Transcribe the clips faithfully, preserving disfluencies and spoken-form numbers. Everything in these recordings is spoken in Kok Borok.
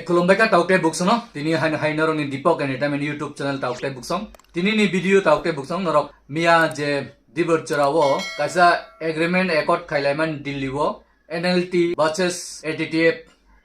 Khulumbai kha tauk tei buksong no, tini haino hai norokni Deepak Entertainment YouTube channel tauk tei buksong. Tini ni video tauk tei buksong norok miya je Dibor Chora o kaisa agreement accord khailaimani Delhi o N L T versus A T T F,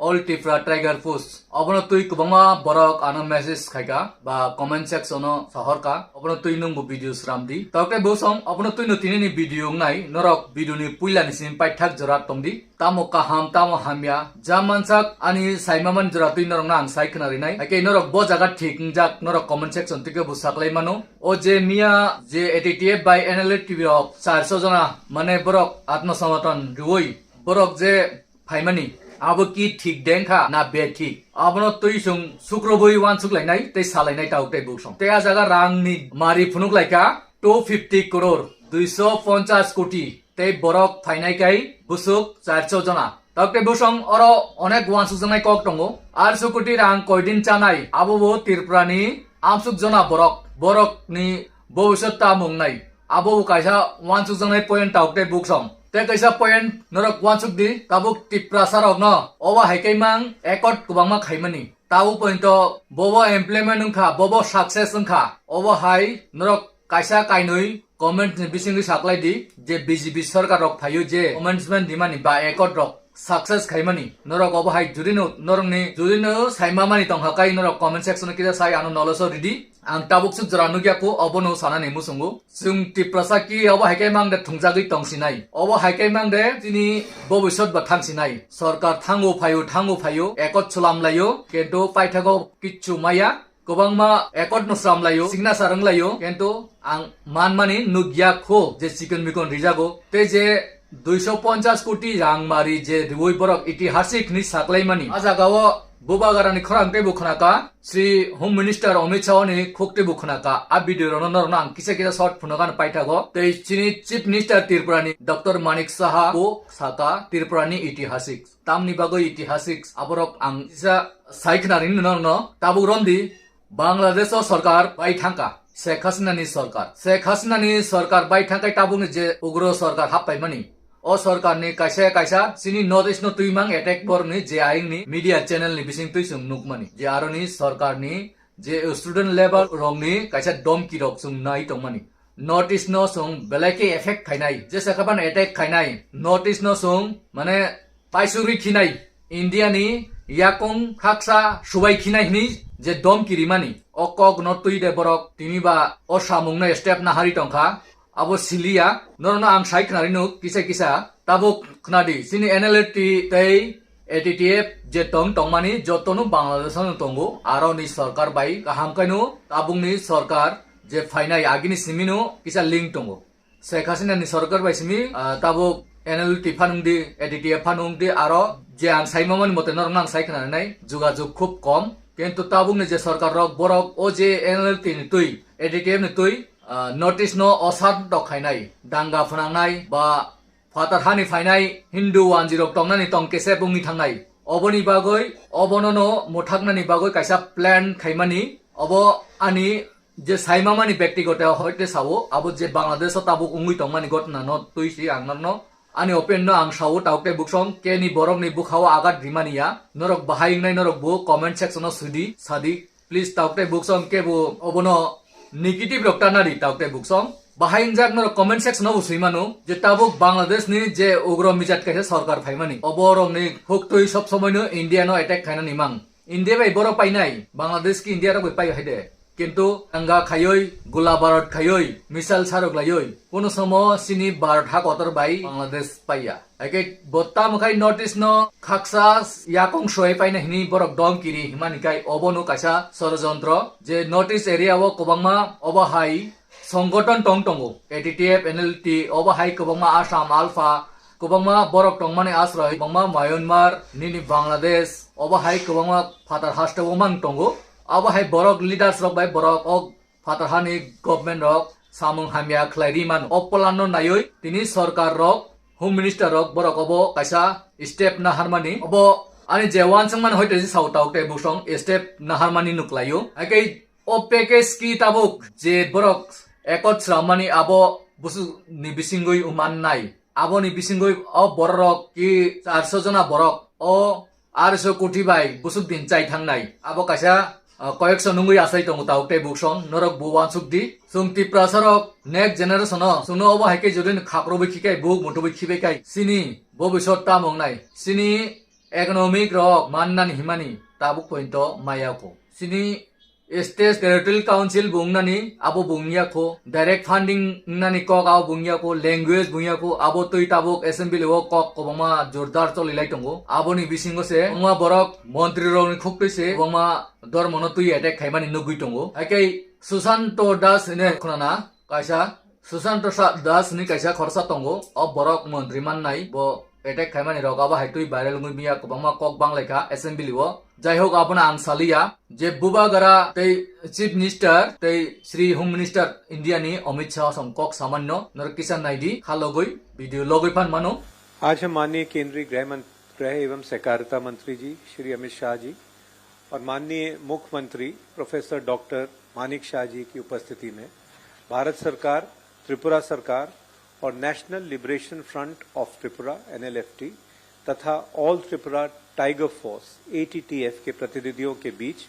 All Tripura Tiger Force. Obono twi kwbangma borok ano message khaika ba comment section o sahorka. Obono twi nwngbo video sramdi. Tauk tei buksong obono twi no tini ni video wngnai norok video ni puila ni simi paithak jora tongdi. Tamo kaham, tamo hamya, ja mansak ani saima man jora twi norokno ang sai khna rinai. Haikhe norok bo jaga thik wngjak norok comment section twi khe bo saklai mano. O je miya je A T T F bai N L T rok charso jona mane borok atma somoton riwi borok je phaimani abo ki thik deng kha na be thik? Abono twi chwng sukrobwi uansuk lainai tei salainai tauk tei buksong. Tei a jaga rangni mari phunuk laika two fifty crore, duiso ponchas koti. Tei borok phainai kai busuk charso jona. Tauk tei buksong oro onek uansukjaknai kok tongo. Arso koti rang koidin chanai, abo bo Tripura ni amsuk jona borok, borok ni bobisot ta mungnai. Abo bo kaisa uansukjaknai point tauk tei buksong. Tei kaisa point norok uansuk di, tabuk Tiprasa rokno obo hai kai mang accord kwbangma khaimani. Tabuk point o bobo implement wngkha, bobo success wngkha. Obo hai norok kaisa kainwi comment ni bisingwi saklai di je B J P sarkar rok phaio je commencement dimani ba accord rok success khaimani. Norok obo hai judino norokni judino saima mani tongkha kai norok comment section o kisa sai ano knowledge o ridi. Ang tabuk suk jora nukya kho obono sanani muchungo. Chwng Tiprasa ki obo hai khe mang de thungjagwi tongsinai. Obo hai khe mang de chini bobisot ba thangsinai. Sarkar thango phaio, thango phaio, accord chwlam laio, kintu paithago kichu maya. Kwbangma accord no sram laio, signature wng laio, kintu ang manmani nukya kho je chikon mikon rijago. Tei je duiso ponchas koti rang mari je riwi borok itihasik hinwi saklaimani. A jaga o bubagarani khorang teibo khwnaka, Sri Home Minister Amit Shah ni khuk teibo khwnaka. A video rokno norokno ang kisa kisa short phunukano paithago. Tei chini Chief Minister Tripura ni Doctor Manik Saha bo saka Tripura ni itihasik. Tamni bagwi itihasik aborok ang kisa sai khna ring norokno tabuk romdi. Bangladesh o sarkar bai thangka, Sheikh Hasina ni sarkar. Sheikh Hasina ni sarkar bai thangkai tabuk ni je ugro sarkar happaimani. O sarkar ni kaisa kaisa chini North East no twi mang attack borok ni je aying ni media channel ni bising twi chwng nukmani. Je aro ni sarkar ni je student level rok ni kaisa domki rok chwng nai tongmani. North East no chwng belai khe effect khainai, jesa khaban attack khainai. North East no chwng mane paisugwi khinai, India ni yakung haksa subai khinai hinwi je domki rimani, o kok no twi de borok tini ba o samung no step nahari tongkha, abo siliya, norokno ang sai khna rinuk kisa kisa, tabuk khnadi, chini N L T tei A T T F je tong tongmani jotono Bangladesh no tongo, aro ni sarkar bai kaham kaino tabuk ni sarkar je phainai agini simino kisa link tongo. Sheikh Hasina ni sarkar bai simi, ah, tabuk N L T phanung di, A T T F phanung di, aro je ang sai mamani mote norok nang sai khna nai, jugajug khub kom. Kintu tabuk ni je sarkar rok borok o je N L T ni twi, A T T F ni twi, ah, North East no osar dok khainai, danga phnangnai ba phatar hani phainai Hindu wanjirok tongnani tong kesep wngwi thangnai. Oboni bagwi obono no mwthaknani bagwi kaisa plan khaimani. Obo ani je saimamani bektigoto hoite sao, abo je Bangladesh o tabuk wngwi tongmani gotna no twi si ang norno ani opinion no ang sao, tauk tei buksong keni borok ni bwkhao agat rimani ya. Norok bahai wngnai norok bo comment section o sudi sadi. Please, tauk tei buksong kebo obono negative rok ta nadi, tauk tei buksong. Bahai wngjak norok comment section o bo swi mano je tabuk Bangladesh ni je ugro mijat kaisa sarkar phaimani, obo rok ni huktwi sob somoi no India no attack khainani mang. India bai borok painai, Bangladesh ki India rok bai pai hai de. Kintu anga khaioi, gula barot khaioi, missile sarok laioi, kono somo sini Bharat ha kotor bai Bangladesh paiya. Haikhe bo tamo khai North East no khaksa yakung soi paina hini borok dom kiri himani kai obo no kaisa sorojontro je North East area o kwbangma obo hai songgoton tong tongo. A T T F, N L T obo hai kwbangma Assam, Alpha, kwbangma borok tongmani asroi, kwbangma Myanmar, nini Bangladesh, obo hai kwbangma phatar haste o mang tongo. Abo hai borok leaders rok bai borok o phatar hani government rok samung hamya khlai ri mano. O plan no naiwi tini sarkar rok, Home Minister rok borok obo kaisa step naharmani. Obo ani je uansukmani hoite je sao tauk tei buksong step naharmani nuklaio. Haikhe o package ki tabuk je borok accord sramani abo busu ni bisingwi umannai. Aboni bisingwi o borok ki charso jona borok o arso koti bai busuk din chai thangnai. Abo kaisa, ah, koyekso nungwi achai tongo tabuk tei buksong, norok bo uansuk di. Chwng Tiprasa rok next generation o chwngno obo hai khe jodi ni khak rwbwi khikai buk muthubwi khibai kai chini bobisot tamo wngnai. Chini economic rok mannani himani tabuk pointo maya ko. Chini state territorial council bo wngnani abo bo wngya kho, direct funding wngnani kok abo bo wngya kho, language bo wngya kho, abo twi tabuk assembly o kok kwbangma jordar choli lai tongo. Aboni bisingo se kwbangma borok montri rokni khuktwi se kwbangma dormono twi attack khaimani nugwi tongo. Haikhe Susanto Das hwnwi khwnana kaisa Susanto Sa-, Das ni kaisa khoroksa tongo, o borok montri mannai, bo attack khaimani rok abo hai twi viral wngwi mia kwbangma kok banglaikha assembly o. Jai hok, abono ang saliya je Bubagra tei Chief Minister tei Shri Home Minister India ni Amit Shah song kok samanno norok kisa naidi kha logoi video logoi phan mano. आज हम माननीय केंद्रीय गृह मंत-, गृह एवं सहकारिता मंत्री जी श्री अमित शाह जी और माननीय मुख्यमंत्री प्रोफेसर डॉक्टर मानिक शाह जी की उपस्थिति में भारत सरकार, त्रिपुरा सरकार और national liberation front of Tripura, NLFT, तथा all Tripura tiger force, ATTF, के प्रतिनिधियों के बीच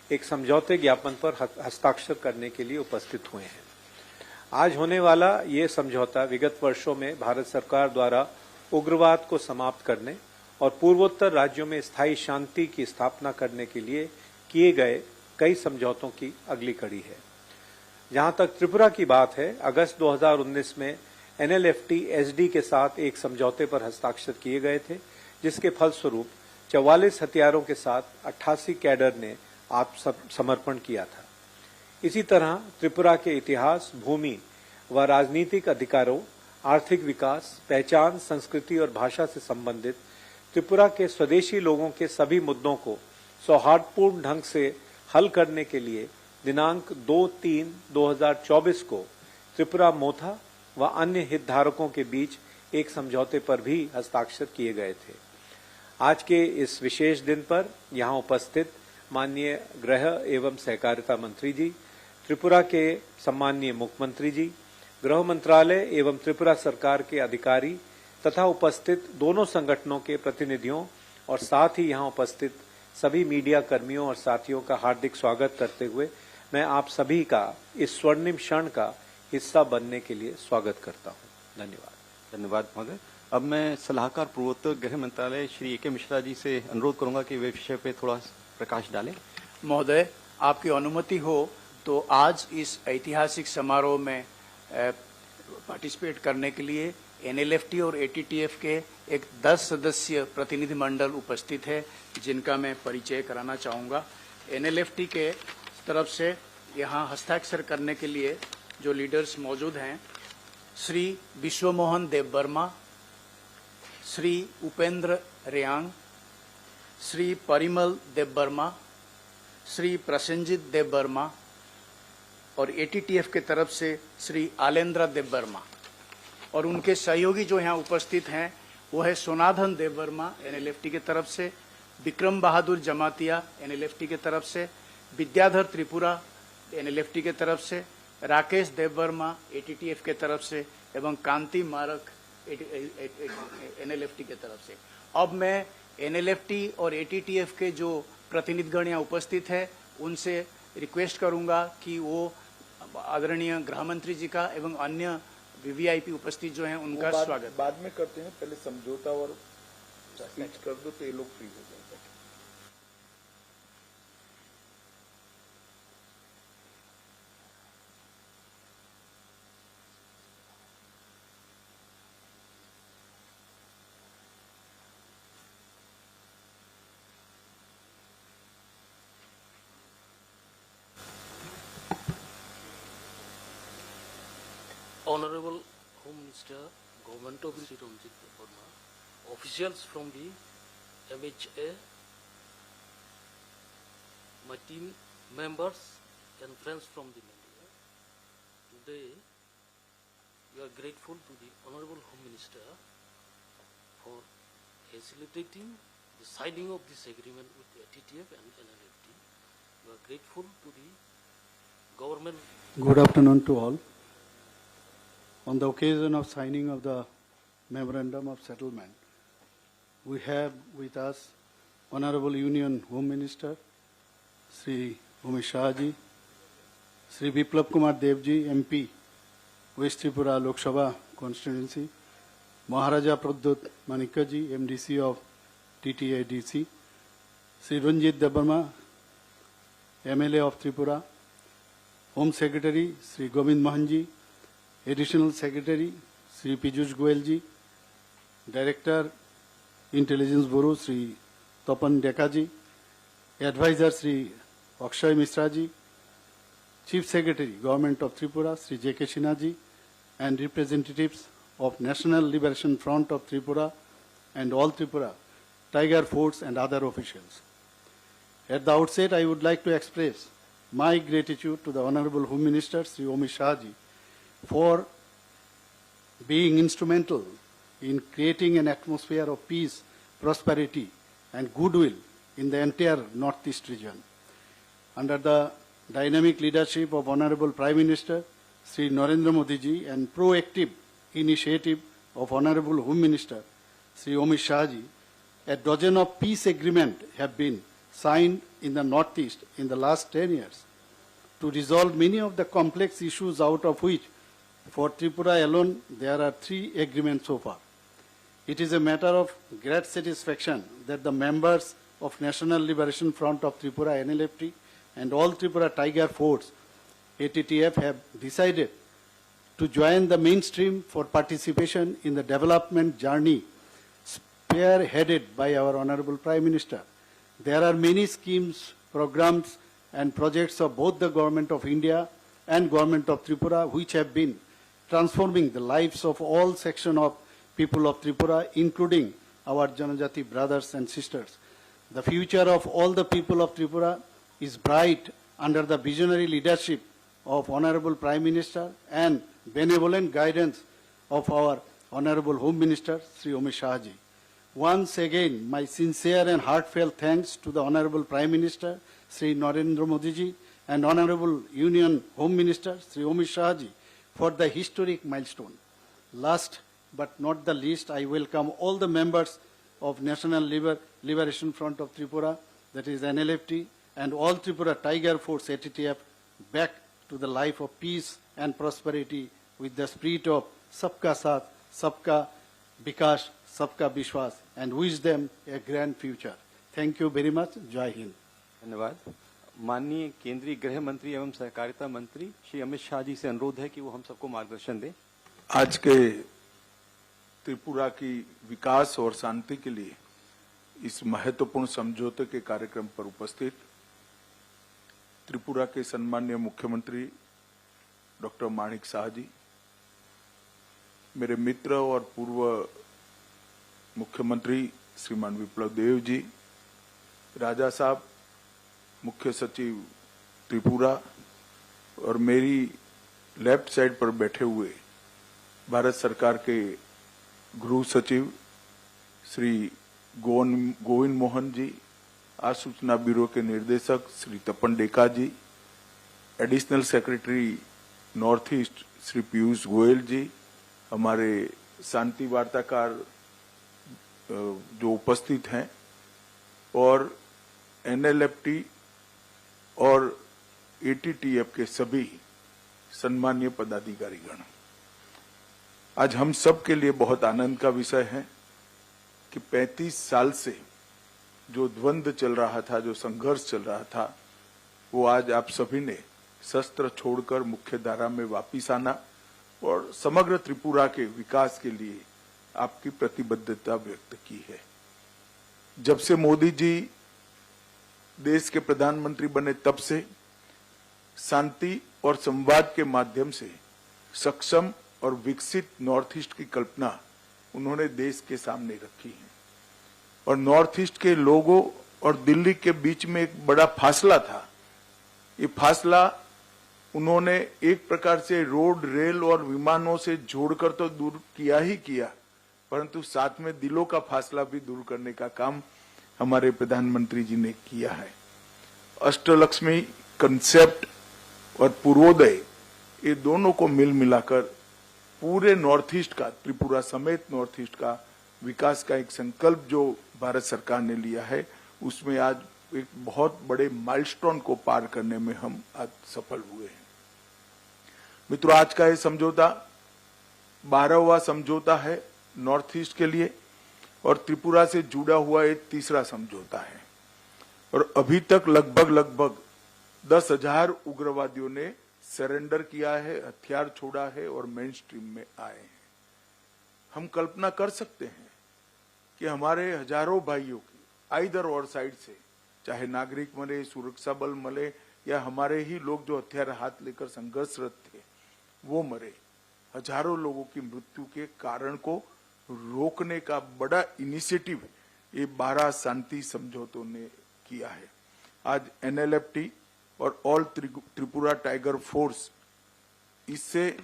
एक समझौते ज्ञापन पर हस-, हस्ताक्षर करने के लिए उपस्थित हुए हैं। आज होने वाला ये समझौता विगत वर्षों में भारत सरकार द्वारा उग्रवाद को समाप्त करने और पूर्वोत्तर राज्यों में स्थायी शांति की स्थापना करने के लिए किए गए कई समझौतों की अगली कड़ी है। जहां तक त्रिपुरा की बात है, अगस्त दो हज़ार उन्नीस में एनएलएफटी एसडी के साथ एक समझौते पर हस्ताक्षर किए गए थे, जिसके फलस्वरूप चवालीस हथियारों के साथ अट्ठासी कैडर ने आत्मसम-, समर्पण किया था। इसी तरह त्रिपुरा के इतिहास, भूमि व राजनीतिक अधिकारों, आर्थिक विकास, पहचान, संस्कृति और भाषा से संबंधित त्रिपुरा के स्वदेशी लोगों के सभी मुद्दों को सौहार्दपूर्ण ढंग से हल करने के लिए दिनांक दो तीन दो हज़ार चौबीस को त्रिपुरा मोथा व अन्य हितधारकों के बीच एक समझौते पर भी हस्ताक्षर किए गए थे। आज के इस विशेष दिन पर यहाँ उपस्थित माननीय गृह एवं सहकारिता मंत्री जी, त्रिपुरा के सम्माननीय मुख्यमंत्री जी, गृह मंत्रालय एवं त्रिपुरा सरकार के अधिकारी तथा उपस्थित दोनों संगठनों के प्रतिनिधियों और साथ ही यहाँ उपस्थित सभी मीडिया कर्मियों और साथियों का हार्दिक स्वागत करते हुए मैं आप सभी का इस स्वर्णिम क्षण का हिस्सा बनने के लिए स्वागत करता हूँ। धन्यवाद। धन्यवाद महोदय। अब मैं सलाहकार पूर्वोत्तर गृह मंत्रालय श्री एके मिश्रा जी से अनुरोध करूंगा कि वे विषय पे थोड़ा प्रकाश डालें। महोदय, आपकी अनुमति हो तो आज इस ऐतिहासिक समारोह में, अ, पार्टिसिपेट करने के लिए एनएलएफटी और एटीटीएफ के एक दस सदस्य प्रतिनिधिमंडल उपस्थित है, जिनका मैं परिचय कराना चाहूँगा। एनएलएफटी के तरफ से यहाँ हस्ताक्षर करने के लिए जो लीडर्स मौजूद हैं, श्री विश्वमोहन देबबर्मा, श्री उपेंद्र रेयांग, श्री परिमल देबबर्मा, श्री प्रसेनजीत देबबर्मा और एटीटीएफ के तरफ से श्री आलेंद्रा देबबर्मा और उनके सहयोगी जो यहाँ उपस्थित हैं, वो है सोनाधन देबबर्मा एनएलएफटी के तरफ से, विक्रम बहादुर जमातिया एनएलएफटी के तरफ से, विद्याधर त्रिपुरा एनएलएफटी के तरफ से, राकेश देबबर्मा एटीटीएफ के तरफ से एवं कांति मारक एनएलएफटी के तरफ से। अब मैं एनएलएफटी और एटीटीएफ के जो प्रतिनिधिगण यहाँ उपस्थित है, उनसे रिक्वेस्ट करूंगा कि वो आदरणीय गृह मंत्री जी का एवं अन्य वीवीआईपी उपस्थित जो हैं, वो उनका बाद, स्वागत। बाद में करते हैं, पहले समझौता और स्पीच कर दो तो ये लोग फ्री हो जाएंगे। Honorable Home Minister, Government of Shri Ranjit Debbarma, officials from the M H A, my team members and friends from the media. Today, we are grateful to the Honorable Home Minister for facilitating the signing of this agreement with the T T F and N L F T. We are grateful to the government. Good afternoon to all. On the occasion of signing of the Memorandum of Settlement, we have with us Honorable Union Home Minister Shri Amit Shah ji, Shri Biplab Kumar Dev ji, M P, West Tripura Lok Sabha Constituency, Maharaja Pradyut Manikya ji, M D C of T T A D C, Shri Ranjit Debbarma, M L A of Tripura, Home Secretary Shri Govind Mohan ji, Additional Secretary Shri Piyush Goyal ji, Director Intelligence Bureau Shri Tapan Deka ji, Advisor Shri Akshay Mishra ji, Chief Secretary Government of Tripura Shri J K Sinha ji, and representatives of National Liberation Front of Tripura and All Tripura Tiger Force and other officials. At the outset, I would like to express my gratitude to the Honorable Home Minister Shri Amit Shah ji for being instrumental in creating an atmosphere of peace, prosperity, and goodwill in the entire Northeast region. Under the dynamic leadership of Honorable Prime Minister Shri Narendra Modi ji and proactive initiative of Honorable Home Minister Shri Amit Shah ji, a dozen of peace agreements have been signed in the Northeast in the last ten years to resolve many of the complex issues, out of which for Tripura alone there are three agreements so far. It is a matter of great satisfaction that the members of National Liberation Front of Tripura, N L F T, and All Tripura Tiger Force, A T T F, have decided to join the mainstream for participation in the development journey spearheaded by our Honorable Prime Minister. There are many schemes, programs, and projects of both the Government of India and Government of Tripura which have been transforming the lives of all section of people of Tripura, including our Janajati brothers and sisters. The future of all the people of Tripura is bright under the visionary leadership of Honorable Prime Minister and benevolent guidance of our Honorable Home Minister Shri Amit Shah ji. Once again, my sincere and heartfelt thanks to the Honorable Prime Minister Shri Narendra Modi ji and Honorable Union Home Minister Shri Amit Shah ji for the historic milestone. Last but not the least, I welcome all the members of National Liber- Liberation Front of Tripura, that is N L F T, and All Tripura Tiger Force, A T T F, back to the life of peace and prosperity with the spirit of Sabka Saath, Sabka Vikas, Sabka Vishwas, and wish them a grand future. Thank you very much. Jai Hind. धन्यवाद। माननीय केंद्रीय गृह मंत्री एवं सहकारिता मंत्री श्री अमित शाह जी से अनुरोध है कि वो हम सबको मार्गदर्शन दें। आज के त्रिपुरा की विकास और शांति के लिए इस महत्वपूर्ण समझौते के कार्यक्रम पर उपस्थित त्रिपुरा के सम्माननीय मुख्यमंत्री डॉक्टर माणिक साह जी, मेरे मित्र और पूर्व मुख्यमंत्री श्रीमान विप्लव देव जी, राजा साहब, मुख्य सचिव त्रिपुरा, और मेरी लेफ्ट साइड पर बैठे हुए भारत सरकार के गृह सचिव श्री गोवन-, गोविंद मोहन जी, आसूचना ब्यूरो के निर्देशक Shri Tapan Deka ji, additional secretary north east Shri Piyush Goyal ji, हमारे शांति वार्ताकार, अ, जो उपस्थित हैं, और एनएलएफटी और एटीटीएफ के सभी सम्मानीय पदाधिकारीगण, आज हम सब के लिए बहुत आनंद का विषय है कि पैंतीस साल से जो द्वंद्व चल रहा था, जो संघर्ष चल रहा था, वो आज आप सभी ने शस्त्र छोड़कर मुख्य धारा में वापिस आना और समग्र त्रिपुरा के विकास के लिए आपकी प्रतिबद्धता व्यक्त की है। जब से मोदी जी देश के प्रधानमंत्री बने, तब से शांति और संवाद के माध्यम से सक्षम और विकसित नॉर्थ ईस्ट की कल्पना उन्होंने देश के सामने रखी है। और नॉर्थ ईस्ट के लोगों और दिल्ली के बीच में एक बड़ा फासला था। ये फासला उन्होंने एक प्रकार से रोड, रेल और विमानों से जोड़कर तो दूर किया ही किया, परंतु साथ में दिलों का फासला भी दूर करने का काम हमारे प्रधानमंत्री जी ने किया है। अष्टलक्ष्मी कॉन्सेप्ट और पूर्वोदय, ये दोनों को मिल मिलाकर पूरे नॉर्थ ईस्ट का, त्रिपुरा समेत नॉर्थ ईस्ट का विकास का एक संकल्प जो भारत सरकार ने लिया है, उसमें आज एक बहुत बड़े माइलस्टोन को पार करने में हम आज सफल हुए हैं। मित्रों, आज का ये समझौता बारहवाँ समझौता है नॉर्थ ईस्ट के लिए और त्रिपुरा से जुड़ा हुआ ये तीसरा समझौता है। और अभी तक लगभग, लगभग दस हज़ार उग्रवादियों ने सरेंडर किया है, हथियार छोड़ा है और मेन स्ट्रीम में आए हैं। हम कल्पना कर सकते हैं कि हमारे हजारों भाइयों की आइदर और साइड से, चाहे नागरिक मरे, सुरक्षा बल मरे या हमारे ही लोग जो हथियार हाथ लेकर संघर्षरत थे, वो मरे। हजारों लोगों की मृत्यु के कारण को रोकने का बड़ा इनिशिएटिव ये बारह शांति समझौतों ने किया है। आज एनएलएफटी और ऑल त्रि-, त्रिपुरा टाइगर फोर्स इससे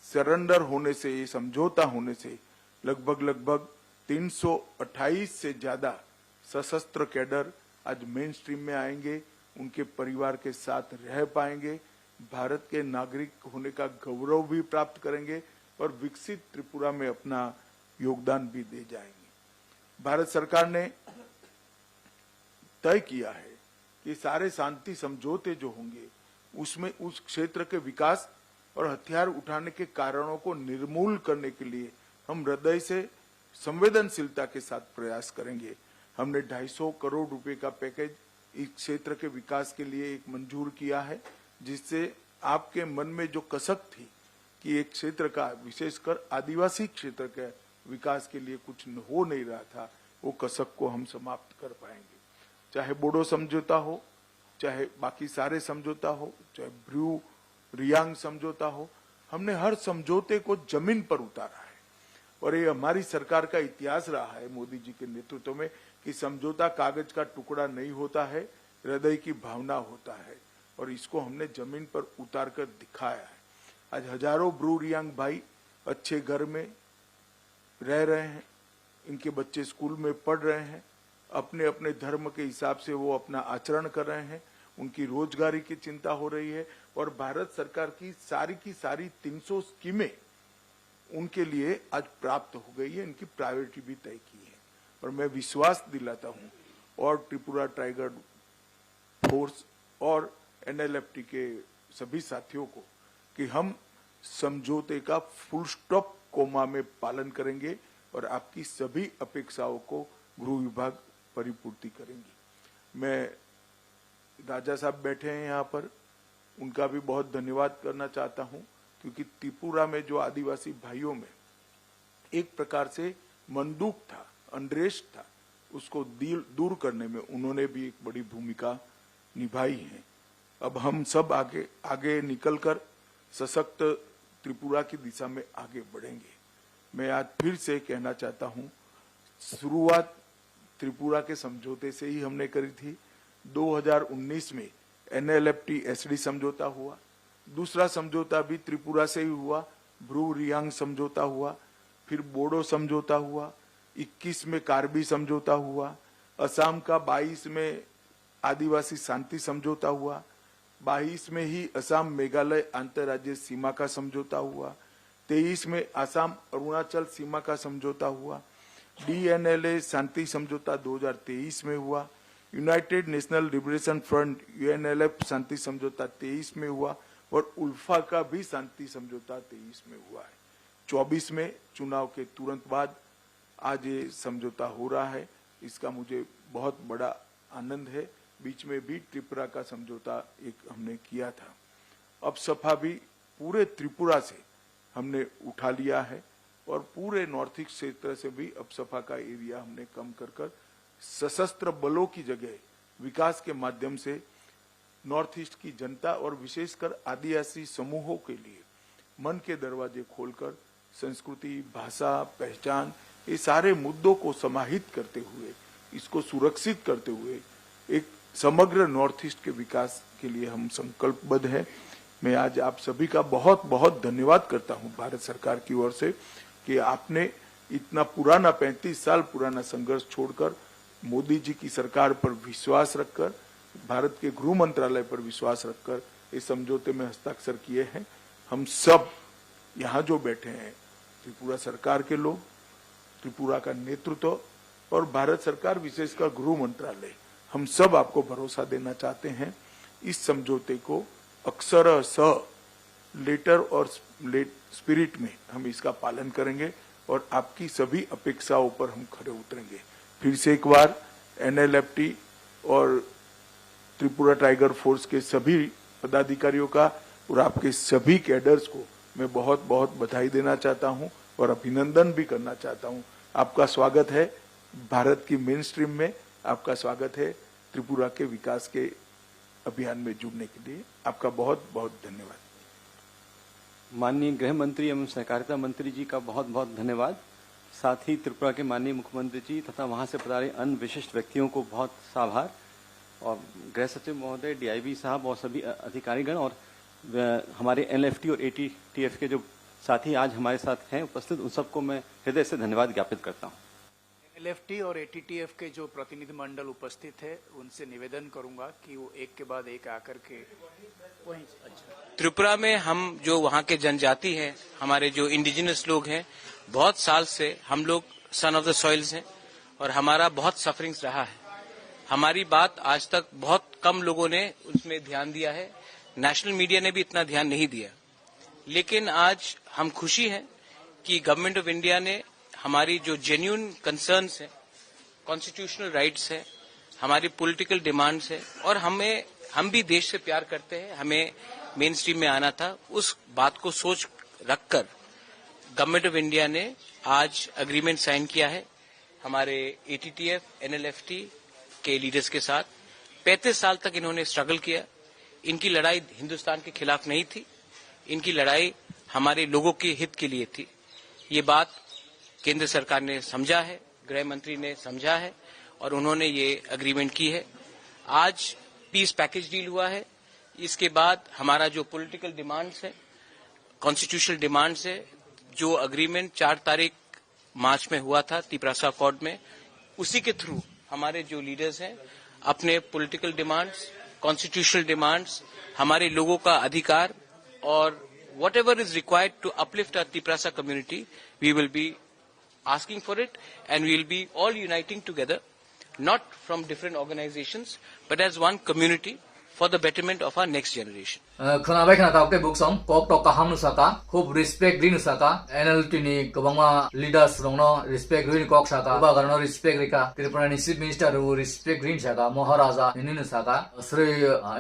सरेंडर होने से, ये समझौता होने से लगभग, लगभग तीन सौ अट्ठाईस से ज्यादा सशस्त्र कैडर आज मेन स्ट्रीम में आएंगे, उनके परिवार के साथ रह पाएंगे, भारत के नागरिक होने का गौरव भी प्राप्त करेंगे और विकसित त्रिपुरा में अपना योगदान भी दे जाएंगे। भारत सरकार ने तय किया है कि सारे शांति समझौते जो होंगे, उसमें उस क्षेत्र के विकास और हथियार उठाने के कारणों को निर्मूल करने के लिए हम हृदय से संवेदनशीलता के साथ प्रयास करेंगे। हमने ढाई सौ करोड़ रुपए का पैकेज इस क्षेत्र के विकास के लिए एक मंजूर किया है, जिससे आपके मन में जो कसक थी कि एक क्षेत्र का, विशेषकर आदिवासी क्षेत्र के विकास के लिए कुछ न-, हो नहीं रहा था, वो कसक को हम समाप्त कर पाएंगे। चाहे बोडो समझौता हो, चाहे बाकी सारे समझौता हो, चाहे ब्रू रियांग समझौता हो, हमने हर समझौते को जमीन पर उतारा है। और ये हमारी सरकार का इतिहास रहा है मोदी जी के नेतृत्व में कि समझौता कागज का टुकड़ा नहीं होता है, हृदय की भावना होता है। और इसको हमने जमीन पर उतार कर दिखाया है। आज हजारों ब्रू रियांग भाई अच्छे घर में रह रहे हैं, इनके बच्चे स्कूल में पढ़ रहे हैं, अपने अपने धर्म के हिसाब से वो अपना आचरण कर रहे हैं, उनकी रोजगारी की चिंता हो रही है। और भारत सरकार की सारी की सारी तीन सौ स्कीमें उनके लिए आज प्राप्त हो गई है, इनकी प्रायोरिटी भी तय की है। और मैं विश्वास दिलाता हूँ, और त्रिपुरा टाइगर फोर्स और एनएलएफटी के सभी साथियों को कि हम समझौते का फुल स्टॉप कोमा में पालन करेंगे और आपकी सभी अपेक्षाओं को गृह विभाग परिपूर्ति करेंगे। मैं राजा साहब बैठे हैं यहाँ पर, उनका भी बहुत धन्यवाद करना चाहता हूँ, क्योंकि त्रिपुरा में जो आदिवासी भाइयों में एक प्रकार से मंदुक था, अनरेस्ट था, उसको दिल, दूर करने में उन्होंने भी एक बड़ी भूमिका निभाई है। अब हम सब आगे, आगे निकलकर सशक्त त्रिपुरा की दिशा में आगे बढ़ेंगे। मैं आज फिर से कहना चाहता हूँ, शुरुआत त्रिपुरा के समझौते से ही हमने करी थी। दो हज़ार उन्नीस में एनएलएफटी एसडी समझौता हुआ, दूसरा समझौता भी त्रिपुरा से ही हुआ, ब्रू रियांग समझौता हुआ, फिर बोडो समझौता हुआ, इक्कीस में कार्बी समझौता हुआ, असम का बाईस में आदिवासी शांति समझौता हुआ, बाईस में ही असम मेघालय अंतर्राज्यीय सीमा का समझौता हुआ, तेईस में असम अरुणाचल सीमा का समझौता हुआ, डीएनएलए शांति समझौता दो हज़ार तेईस में हुआ, united national liberation front, UNLF शांति समझौता तेईस में हुआ और उल्फा का भी शांति समझौता तेईस में हुआ है। चौबीस में चुनाव के तुरंत बाद आज ये समझौता हो रहा है, इसका मुझे बहुत बड़ा आनंद है। बीच में भी त्रिपुरा का समझौता एक हमने किया था। अब सफा भी पूरे त्रिपुरा से हमने उठा लिया है और पूरे नॉर्थ ईस्ट क्षेत्र से भी अब सफा का एरिया हमने कम कर कर सशस्त्र बलों की जगह विकास के माध्यम से नॉर्थ ईस्ट की जनता और विशेषकर आदिवासी समूहों के लिए मन के दरवाजे खोलकर संस्कृति, भाषा, पहचान, ये सारे मुद्दों को समाहित करते हुए, इसको सुरक्षित करते हुए एक समग्र नॉर्थ ईस्ट के विकास के लिए हम संकल्पबद्ध हैं। मैं आज आप सभी का बहुत, बहुत धन्यवाद करता हूं भारत सरकार की ओर से कि आपने इतना पुराना, पैंतीस साल पुराना संघर्ष छोड़कर मोदी जी की सरकार पर विश्वास रखकर, भारत के गृह मंत्रालय पर विश्वास रखकर इस समझौते में हस्ताक्षर किए हैं। हम सब यहाँ जो बैठे हैं, त्रिपुरा सरकार के लोग, त्रिपुरा का नेतृत्व और भारत सरकार, विशेषकर गृह मंत्रालय, हम सब आपको भरोसा देना चाहते हैं। इस समझौते को अक्षरशः लेटर और लेट स्पिरिट में हम इसका पालन करेंगे और आपकी सभी अपेक्षाओं पर हम खरे उतरेंगे। फिर से एक बार एनएलएफटी और त्रिपुरा टाइगर फोर्स के सभी पदाधिकारियों का और आपके सभी कैडर्स को मैं बहुत बहुत बधाई देना चाहता हूं और अभिनंदन भी करना चाहता हूं। आपका स्वागत है भारत की मेन स्ट्रीम में, आपका स्वागत है त्रिपुरा के विकास के अभियान में जुड़ने के लिए। आपका बहुत बहुत धन्यवाद। माननीय गृह मंत्री एवं सहकारिता मंत्री जी का बहुत बहुत धन्यवाद। साथ ही त्रिपुरा के माननीय मुख्यमंत्री जी तथा वहां से पधारे अन्य विशिष्ट व्यक्तियों को बहुत सा आभार। और गृह सचिव महोदय, डीआईबी साहब और सभी अ- अधिकारीगण और अ, हमारे एनएलएफटी और एटीटीएफ के जो साथी आज हमारे साथ हैं उपस्थित, उन सबको मैं हृदय से धन्यवाद ज्ञापित करता हूँ। एनएलएफटी और एटीटीएफ के जो प्रतिनिधिमंडल उपस्थित है, उनसे निवेदन करूंगा कि वो एक के बाद एक आकर के वहीं अच्छा त्रिपुरा में हम जो वहाँ के जनजाति हैं, हमारे जो इंडिजिनस लोग हैं, बहुत साल से हम लोग सन ऑफ द सॉइल्स हैं और हमारा बहुत सफरिंग्स रहा है। हमारी बात आज तक बहुत कम लोगों ने उसमें ध्यान दिया है, नेशनल मीडिया ने भी इतना ध्यान नहीं दिया। लेकिन आज हम खुशी हैं कि गवर्नमेंट ऑफ इंडिया ने हमारी जो जेन्युइन कंसर्न्स हैं, कॉन्स्टिट्यूशनल राइट्स हैं, हमारी पॉलिटिकल डिमांड्स हैं और हमें, हम भी देश से प्यार करते हैं, हमें मेन स्ट्रीम में आना था, उस बात को सोच रखकर गवर्नमेंट ऑफ इंडिया ने आज एग्रीमेंट साइन किया है हमारे एटीटीएफ एनएलएफटी के लीडर्स के साथ। पैंतीस साल तक इन्होंने स्ट्रगल किया। इनकी लड़ाई हिंदुस्तान के खिलाफ नहीं थी, इनकी लड़ाई हमारे लोगों के हित के लिए थी। ये बात केंद्र सरकार ने समझा है, गृह मंत्री ने समझा है और उन्होंने ये एग्रीमेंट की है। आज पीस पैकेज डील हुआ है। इसके बाद हमारा जो पॉलिटिकल डिमांड्स है, कॉन्स्टिट्यूशनल डिमांड्स है, जो एग्रीमेंट चार तारीख मार्च में हुआ था तिपरासा अकॉर्ड में, उसी के थ्रू हमारे जो लीडर्स हैं अपने पॉलिटिकल डिमांड्स, कॉन्स्टिट्यूशनल डिमांड्स, हमारे लोगों का अधिकार और whatever is required to uplift our Tiprasa community, we will be asking for it and we will be all uniting together, not from different organizations, but as one community for the betterment of our next generation. Khwnabai khwna tabuk tei buksong kok tok kaham no saka, khub respect ri no saka, N L T ni kwbangma leaders rok no respect ri ni kok saka, Bubagra no respect rika, Tripura ni chief minister rok respect ri ni saka, Maharaja hini no saka, sri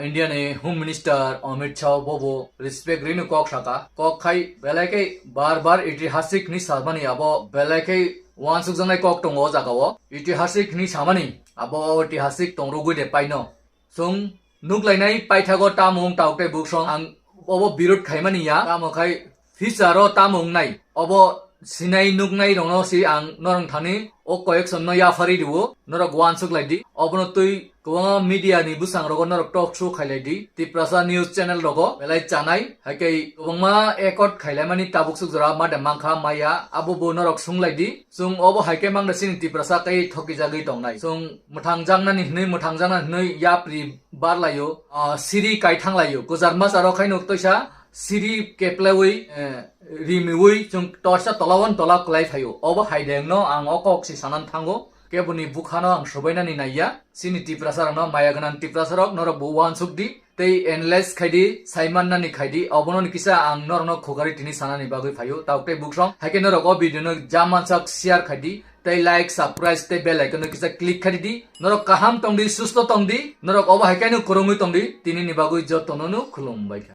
India ni home minister Amit Shah bo bo respect ri ni kok saka, kok khai belai khe bar bar itihasik ni salmani abo belai khe uansukjaknai kok tongo o jaga o, itihasik ni samani abo itihasik tongrogwi de paino. Chwng nuklainai paithago tamo wng tabuk tei buksong ang obo birod khaimani ya, tamo khai future o tamo wngnai obo sinai nuknai rokno si ang norok thani o koyek somno yapharwi rwo, norok uansuk lai di. Obono twi kwbangma media ni bwsang rogo norok talk show khailai di, Tiprasa news channel rogo belai chanai, haikhe kwbangma accord khailaimani tabuk suk jora ma de mankha maya abo bo norok sunglai di. Chwng obo hai khe mangda chini Tiprasa tei thokijagwi tongnai. Chwng mwthangjaknani hwnwi, mwthangjaknani hwnwi yapri barlaio, ah, siri kaithanglaio. Kwchar masa rok haino twisa siri keplaiwi, eh, rimiwi chwng torsa tola-o tola kwlai phaio. Obo hai dengno ang o kok si sanani thango. Keboni bukhano ang sobainani naiya. Chini Tiprasa rokno maya gwnang Tiprasa rok norok bo uansuk di. Tei analyze khai di, saimannani khai di, obono ni kisa ang norokno khukari tini sanani bagwi phaio. Tabuk tei buksong, hai khe norok o video no jamansak share khai di, tei like, subscribe tei bell icon no kisa click khai di. Norok kaham tong di, susto tong di, norok obo hai khe no kwrwngwi tong di, tini ni bagwi jotono no khulumbai kha.